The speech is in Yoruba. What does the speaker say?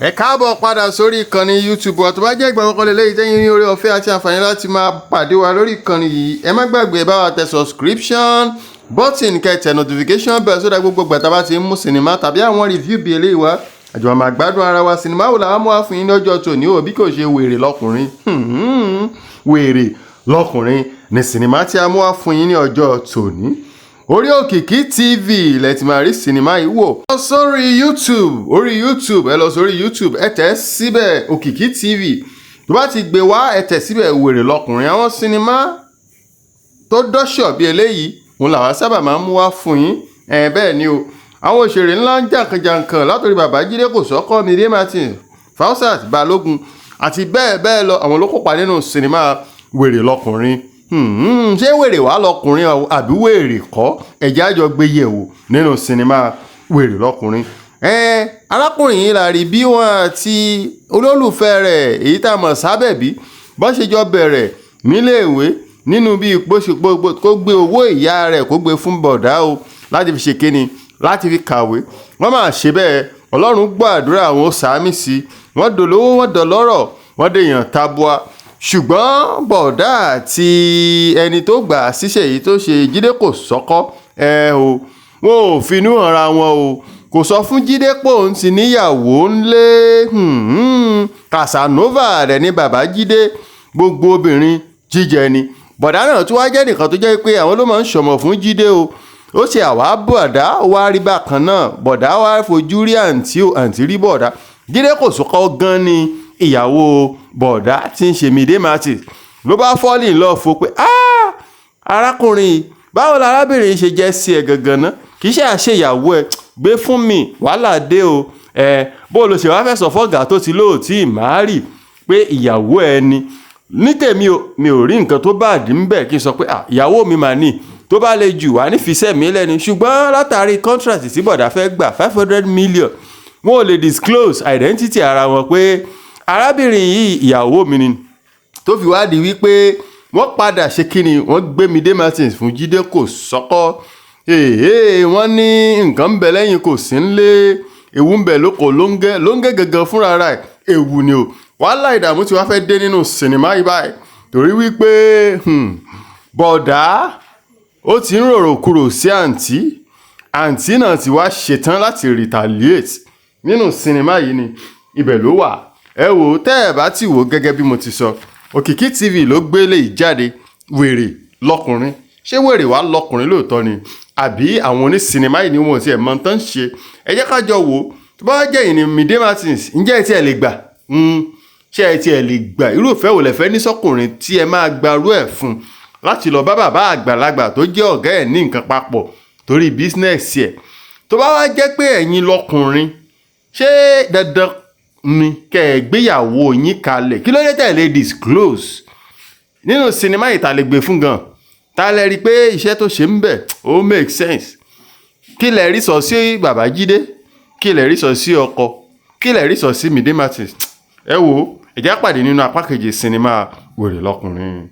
Ẹ káàbọ̀ padà sórí ìkànnì YouTube wa. Tó bá jẹ́ ìgbà àkọ́kọ́ lélẹ́yìí tẹ́yìn ní oore ọ̀fẹ́ àti àǹfààní láti máa pàdé wa lórí ìkànnì yìí, ẹ má gbàgbé bá wa tẹ subscription button, kẹ́ tẹ notification bell sódà gbogbo ìgbà tá a bá ti ń mú sinimá tàbí àwọn review bíi eléyìí wá, àjọ máa gbádùn ara wa. Sinimá wo làwọn mú wá fún yín lọ́jọ́ tòní o, bí kò ṣe Wèrè Lọ́kùnrin? Wèrè Lọ́kùnrin ní sinimá tí a mú wá fún yín ní ọjọ́ tòní. Orí Òkìkí TV lẹ ti máa rí sinimá yìí wò. Lọ sórí YouTube, orí YouTube, ẹ lọ sórí YouTube, ẹ tẹ̀ síbẹ̀ Òkìkí TV. Tó bá ti gbé wá, ẹ tẹ̀ síbẹ̀ Wèrè Lọ́kùnrin. Àwọn sinimá tó dọ́ṣọ̀ bí eléyìí òun làwọn sábà máa ń mú wá fún yín. Ẹ bẹ́ẹ̀ ni o, àwọn òṣèré ńlá ń jàǹkànjàǹkàn látòrí Babájídé Kòsọ́kọ́, Mide Martins, Fausat Balógun àti bẹ́ẹ̀ bẹ́ẹ̀ lọ. Àwọn ló kópa nínú sinimá Wèrè Lọ́kùnrin. Ṣé wèrè wá lọkùnrin àbí wèrè kọ́? Ẹ̀jẹ̀ àjọ gbé yẹ̀wò nínú sinimá Wèrè Lọ́kùnrin. Ẹ arákùnrin yìí la rí bí wọ́n àti olólùfẹ́ rẹ̀, èyí tá a mọ̀ sábẹ̀bí, bọ́n ṣe jọ bẹ̀rẹ̀ níléèwé nínú bí kó gbé owó ìyá rẹ̀, kó gbé fún bọ̀dá o, láti fi ṣe kíni, láti fi kàwé. Wọ́n máa ṣe bẹ́ẹ̀, Ọlọ́run gbọ́ àdúrà, àwọn sàámì sí, wọ́n dolówó, wọ́n dọlọ́rọ̀, wọ́n dèèyàn tabua. Ṣùgbọ́n bọ̀dá àti ẹni tó gbà á síṣẹ́ yìí tó ṣe Jídé Kòsọ́kọ́ ẹ o, wọn ò finú hanra wọn o. Kò sọ fún Jídé pé òun ti níyàwó ńlé. Casanova rẹ̀ ní bàbá Jídé, gbogbo obìnrin jíjẹ ni. Bọ̀dá náà tún wá jẹ́ nìkan tó jẹ́ pé àwọn ló máa ń ṣọ̀mọ̀ fún Jídé o. Ó ṣe àwa bọ̀dá wá rí bákan náà, bọ̀dá wá fojú rí àǹtí o, àǹtí rí bọ̀dá. Jídé Kòsọ́kọ́ gan ni ìyàwó bọ̀dá tí ń ṣe Mide Martins ló bá fall in love fún pé, "Arákùnrin, báwo la arábìnrin ṣe jẹ́ sí ẹ gangan ná? Kì í ṣe àṣeyàwó ẹ gbé fún mi." Wàhálà dé o. Ẹ bó ló ṣe wá fẹ́ sọ fọ́gà tó ti lóòtí ìmárì pé ìyàwó ẹ ni? Ní tèmi o, mi ò rí nǹkan tó bá dì ń bẹ̀ kí n sọ pé ìyàwó mi mà ní. Tó bá lè jù wá ní fisẹ́ mi lẹ́ni. Ṣùgbọ́n látàrí contract tí bọ̀dá fẹ́ gbà, 500 million, wọn ò lè disclose identity ara wọn pé arábìnrin yìí ìyàwó mi ni. Tó fi wá di wípé wọ́n padà ṣe kíni, wọ́n gbé Mide Martins fún Jídé Kòsọ́kọ́. Èè, wọ́n ní nǹkan ń bẹ lẹ́yìn kò sí ńlé, ewu ń bẹ lóko lóńgẹ́ lóńgẹ́ gangan fúnra rẹ̀, ewu ni o. Wàhálà, ìdààmú tí wàá fẹ́ dé nínú sinimá yìí báyìí, torí wípé bọ̀dá ó ti ń rorò kúrò sí àǹtí, àǹtí náà ti wá ṣetán láti retaliate nínú sinimá yìí ni. Ibẹ̀ ló wà. Ẹ wò ó, tẹ́ ẹ bá ti wò ó, gẹ́gẹ́ bí mo ti sọ, Òkìkí TV ló gbé lè jáde. Wèrè Lọ́kùnrin, ṣé wèrè wá lọ́kùnrin lóòótọ́ ni, àbí àwọn onísinimá yìí ni wọn ò tiẹ̀ mọ tán ṣe? Ẹ jẹ́ ká jọ wò ó. Tó bá jẹ́ ìní Mide Martins, ǹjẹ́ ẹ tiẹ̀ lè gbà? Ṣé ẹ tiẹ̀ lè gbà? Irúfẹ́ wo lẹ fẹ́ ní sọ́kùnrin tí ẹ máa gbarú ẹ̀ fún láti lọ bá bàbá àgbàlagbà tó jẹ́ ọ̀gá ẹ̀ ní nǹkan papọ̀ torí business ẹ̀? Tó bá wá jẹ́ pé ẹ̀yin lọ́kùnrin, ṣé dandan ni kẹ́ ẹ gbéyàwó yín kalẹ̀? Kí ló dé tẹ̀ lè disclose? Nínú sinimá yìí, ta lè gbé fún gan? Ta lẹ rí i pé iṣẹ́ tó ṣe ń bẹ̀ ó make sense? Kí lẹ rí sọ sí Babájídé? Kí lẹ rí sọ sí ọkọ? Kí lẹ rí sọ sí Mide Martins? Ẹ wo, ẹ jẹ́ á pàdé nínú apá kejì sinimá Wèrè Lọ́kùnrin.